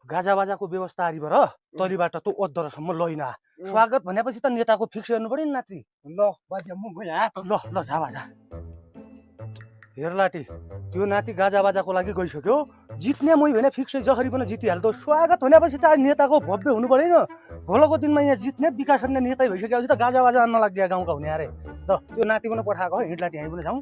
गाजाबाजाको व्यवस्था आरिबर तलीबाट त ओद्दरसम्म लैना स्वागत भनेपछि त नेताको फिक्स हेर्नु पर्यो नि नाति। ल बाजे म गएँ हात ल ल जा बाजा हेरलाटी त्यो नाति गाजाबाजाको लागि गइसक्यो जित्ने मै भने फिक्सै जखरी पनि जितिहाल्दो स्वागत भनेपछि त नेताको भव्य हुनु पर्यो नि भोलिको दिनमा यहाँ जित्ने विकास गर्ने नेतै भइसकेपछि त गाजाबाजा आन्न लाग्यो गाउँका हुने अरे ल त्यो नाति पनि पठाएको हो हिँडलाटी हामी पनि जाउँ।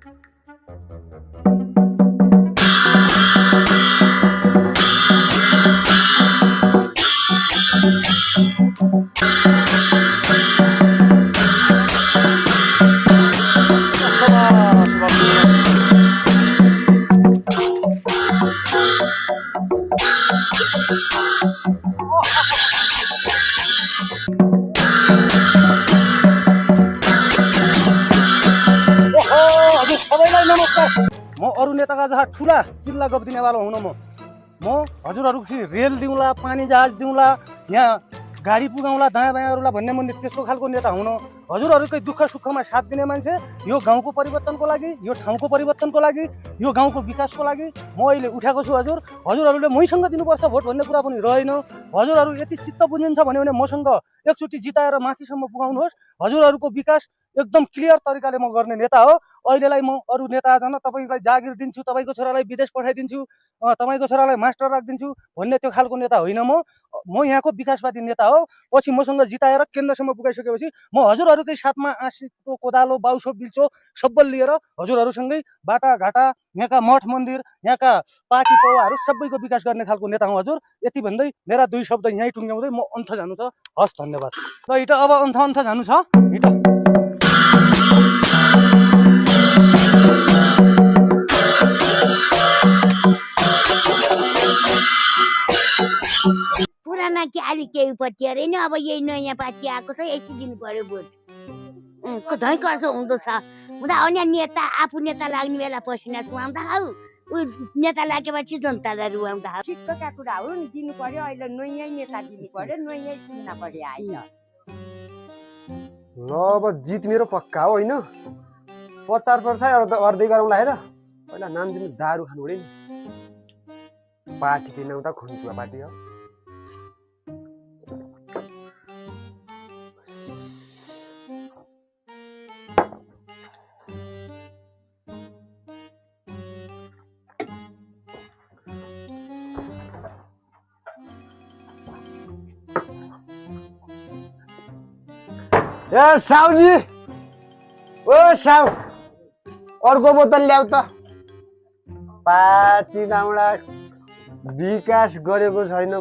सबैलाई नमस्कार। म अरू नेताका जहाँ ठुला जिल्ला गफ दिनेवाला हुन म हजुरहरू रेल दिउँला पानी जहाज दिउँला यहाँ गाडी पुगाउँला दायाँ बायाँहरूलाई भन्ने म त्यस्तो खालको नेता हुन हजुरहरूकै दुःख सुखमा साथ दिने मान्छे यो गाउँको परिवर्तनको लागि यो ठाउँको परिवर्तनको लागि यो गाउँको विकासको लागि म अहिले उठाएको छु। हजुरहरूले मैसँग दिनुपर्छ भोट भन्ने कुरा पनि रहेन। हजुरहरू यति चित्त बुझिन्छ भने मसँग एकचोटि जिताएर माथिसम्म पुगाउनुहोस्। हजुरहरूको विकास एकदम क्लियर तरिकाले म गर्ने नेता हो। अहिलेलाई म अरू नेता जान तपाईँलाई जागिर दिन्छु, तपाईँको छोरालाई विदेश पठाइदिन्छु, तपाईँको छोरालाई मास्टर राखिदिन्छु भन्ने त्यो खालको नेता होइन। म यहाँको विकासवादी नेता हो। पछि मसँग जिताएर केन्द्रसम्म पुगाइसकेपछि म हजुरहरूकै साथमा आँसीको कोदालो बाउसो बिल्चो सबै लिएर हजुरहरूसँगै बाटाघाटा यहाँका मठ मन्दिर यहाँका पार्टी पौवाहरू सबैको विकास गर्ने खालको नेता हुँ हजुर। यति भन्दै मेरा दुई शब्द यहीँ टुङ्ग्याउँदै म अन्त जानु छ। हस् धन्यवाद। र हिट अब अन्त जानु छ हिट। पुराना कि अलि केही पत्ती अरे नि अब यही नयाँ पार्टी आएको छ यति दिनु पर्यो भोट धै कर्छ हुँदो छ हुँदा अन्य नेता आफू नेता लाग्ने बेला पसिना चुहाउँदा खाऊ ऊ नेता लागेपछि जनतालाई रुवाउँदा सिक्का कुरा हो नि दिनु पर्यो। अहिले नयाँ नेता दिनु पर्यो, नयाँ चुन्न पर्यो अहिले। ल अब जित मेरो पक्का हो होइन 50% अर्धै गरौँला है त। पहिला नाम दिनु दारू खानु हुँदैन पार्टी किन उता खुन्चुवा पार्टी हो। ए साउजी ओ साउ अर्को बोतल ल्याउ त। पार्टी दाउडा विकास गरेको छैन